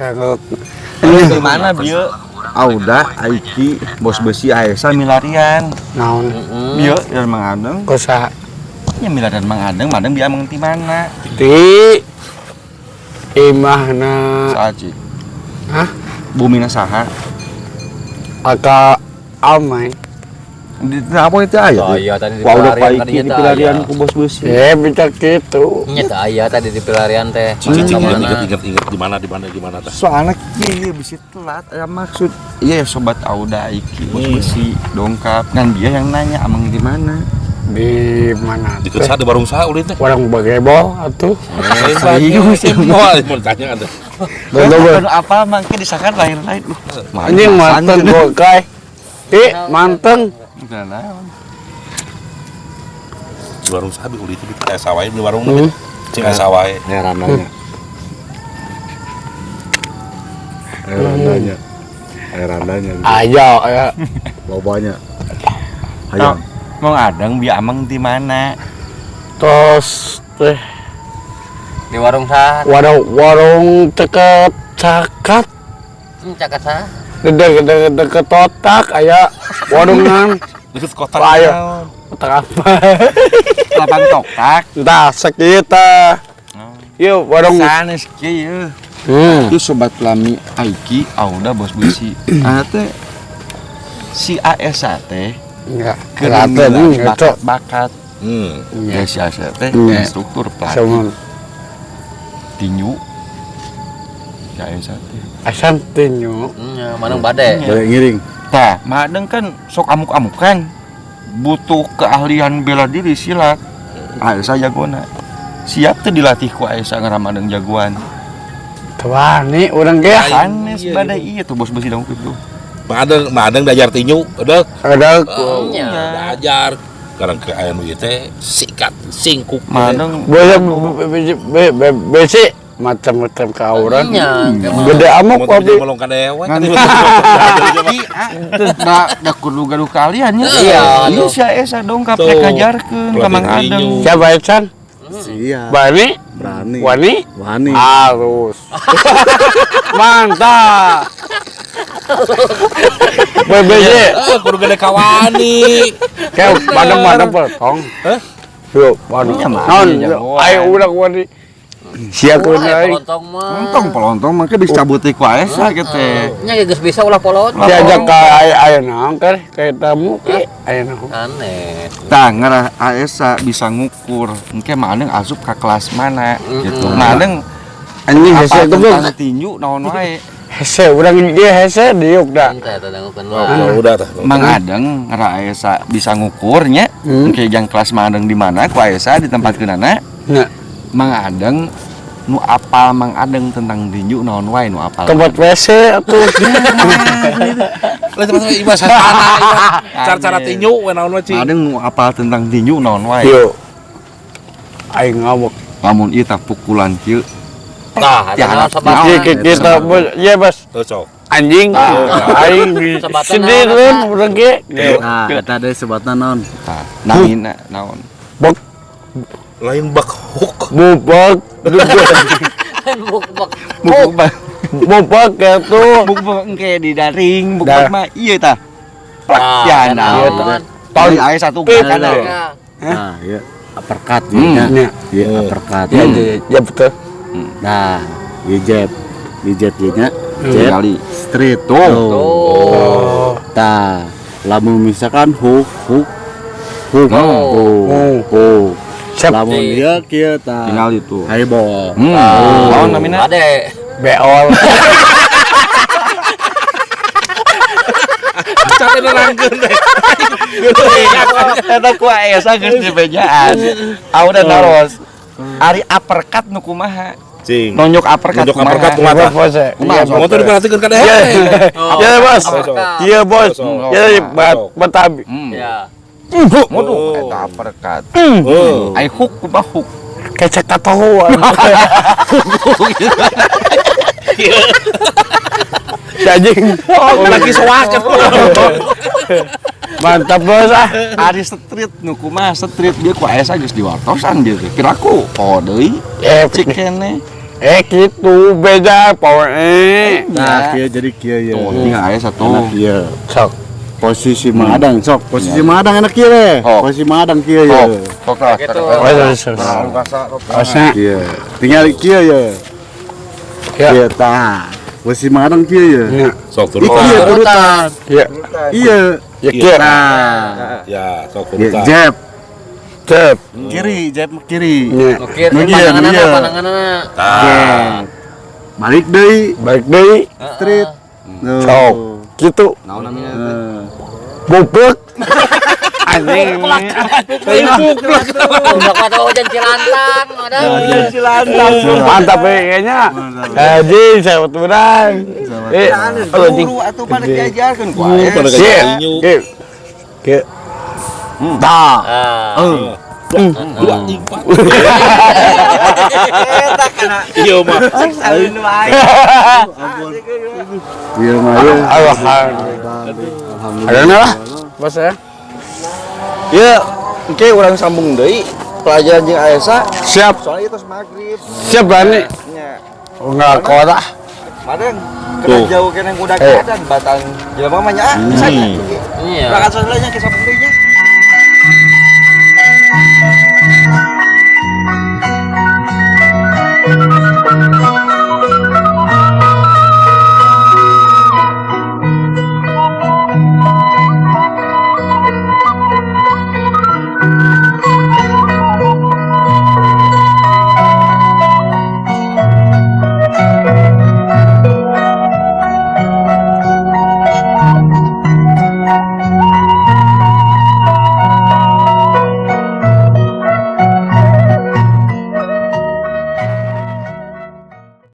Kagok. Di mana bieu? Auda, Aiki, bos besi Aesa milarian. Naon? Bieu dan Mang Adeng. Kusaha? Nya milarian Mang Adeng, Mang Adeng bieu ameng ti mana? Di imahna. Saha cik? Hah? Bumina saha? Aka amai. Di apa itu aya? Oh iya tadi di Wah, udah pelarian Pak tadi Iki di pelarian ku bos besi. Eh bisa gitu. Nya teh aya tadi di pelarian teh. Cicing Ka inget mana? inget inget inget di mana di mana di mana tah. Soalnya kieu bisi telat aya maksud. Iya sobat Auda Iki bos besi dongkap kan dia yang nanya ameng di mana. Di mana? Di kersa di warung saha ulin teh. Warung bagebol atuh. Serius ya. Moal mau ditanya atuh. Betul. Anu apa mangke disangka lain-lain. Anjing manteng gokai. Ih, manteng. Di warung saha ulin teh di aya wae di warung teh. Cing aya wae. Heran nanya. Heran nanya. Heran nanya. Ayo, ya. Lobanya. Hayang. Mau ngadeng bi ameng di mana? Tos teh Di warung saha? warung warung deket cakat. Cakat saha? Deket deket deket otak aya warungan. Deket kota. Ayo. Otak apa? Lapang tokak. Entah sekitar. Yuk warung. Sanes kieu. Itu sobat lami Aiki Auda bos besi. Ah teh si Aesa teh Enggak. keur bakat-bakat. Ya si Aesa teh instruktur pelatih Sama tinju. Si Aesa teh. Asan tinju. Nya manung bade. Banyak ngiring. Tah, Madeng kan sok amuk-amukan. Butuh keahlian bela diri silat. Aesa jagona. Siap teh dilatih ku Aesa ngaramadeng jagoan. Tuh nih urang ge. Sanes badai iya tuh bos besi dong gitu. Madeng madeng diajar tinju, edek. Ada Nya. Diajar. Sekarang ke aya nu ieu teh sikat singkuk. Madeng boleh besi macam-macam kauran. Nya. Gede amuk Mau kopi. melong ka dewek. Nah, da kudu gaduh kalian nya. Iya, Iya si Aesa dongkap Tuh. rek ngajarkeun ka Mang Pelatih Adeng. tinju. Siapa Ecan? Siap. Bani? Berani. Wani? Wani. Harus. Mantap. BBC. Kudu gede kawani. Kayak padang-padang potong. Hah? Yuk, padang. Iya, mah, Non, jagoan. ayo urang wani. Sia Ulah kunaing. polontong mah. Lontong pelontong mah bisa cabut ku Aesa gitu. Nya geus bisa ulah polot. Diajak ka ayo ayo naon kan kayak tamu ki ayo naon. Aneh. Tah ngarah Aesa bisa ngukur engke Mang Adeng asup ka kelas mana gitu. Mang Adeng Anjing apa hese goblok. tentang tinju naon wae. Hese urang dia hese diuk da. Ente teh dangukeun Oh, udah tah. Mang Adeng ngarah Aesa bisa ngukurnya engke jang kelas Mang Adeng di mana ku Aesa ditempatkeunana. Nah, Mang Adeng nu apal Mang Adeng tentang tinju naon wae nu apal. tempat WC atuh. Lah teman-teman ieu sarana cara-cara tinju we naon we cing. Mang Adeng nu apal tentang tinju naon wae. Yuk. Aing ngawek. Lamun ieu tah pukulan kieu. Tah, Ya, eta naon anak- sebatna? Ki kita bos, ya bos. Tuh sok. Anjing, aing Sebatna sedih naon, lun eta? urang ge. Nah, eta deui sebatna naon? Tah, namina naon. Bok Lain bak hook. bubak Buk-buk. Buk bubak gitu. buk engke di daring, buk Dah. mah ieu tah. Plak Tah, ya eta naon. naon. Tahun aya satu gerakan Nah. ya. Nah, Nah, ieu uppercut Hmm. ieu nya. Ya, Ieu uppercut. ya, ya, ya betul. Nah, ieu jab. Ieu jab ieu nya. Jab Kali. straight. Tuh. Tuh. Tah, lamun misalkan hook hook hook Oh. hook hook. Siap. Lamun ieu kieu tah. Tinggal itu. High ball. Naon namina? Ade. Beol. Capek nerangkeun teh. Eta ku Aesa geus dibejaan. Auda naros. Ari uppercut nu kumaha? Cing. Nonjok uppercut Nonjok uppercut kumaha? kumaha? Iya, bos. Kumaha, Mau tuh diperhatikan ka dewek. Iya, bos. Iya, bos. Iya, bat betabi. Ya. Waduh, eta uppercut. Oh. Ai hook kumaha hook? Kecek katahuan. Si anjing. Lagi soak. Mantap bos ah. Ari street nu kumaha street dia ku Aesa geus diwartosan dia teh. Piraku oh deui Eh, cik keneh. Gitu beda power. Nah, kieu jadi kieu ya. Tuh, tinggal aya satu. Enak kieu. Sok. Posisi Madang sok, posisi Madang enak kieu we. Sok. Posisi Madang kieu ya. Sok, sok lah. Gitu. Terlalu kasar. Asa. Kieu. Tinggal kieu ya. Ya. Kieu tah. Posisi Madang kieu ya. Ya. Sok Ih, turutan. Kieu turutan. Ya. Iya. Ya kieu. Nah. Ya, sok Ya, turutan. jab. Cep. Kiri, jab kiri. Ya. Nukir, Nu ieu, nu pandanganna, ieu. pandanganna. Jab. Balik deui Balik deui. street. Tuh. Sok. Gitu. Naon namanya? Eh. Bubuk. Anjing. Udah kata hujan Cilantang, ada. Mantap ya kayaknya. Anjing saya urang. Anjing. Guru atuh pada diajarkeun ku Guru aya. pada Kieu. tinju. Kieu. Kieu. Tah. Ah. Dua, tiga, empat. Eta kana Iya mah. salun wae. Iya mah ya. Alhamdulillah. Ada lah. Bos ya. Ya, oke urang sambung deui pelajaran jeung Aesa. Siap. Soalnya itu maghrib. Siap berani. Nya. Enggak kotak. Madang, kena Tuh. jauh kena kuda Eh. keadaan batang jelema mah nya ah, bisa nya. Iya. Berangkat saulanya ke sambung deui nya.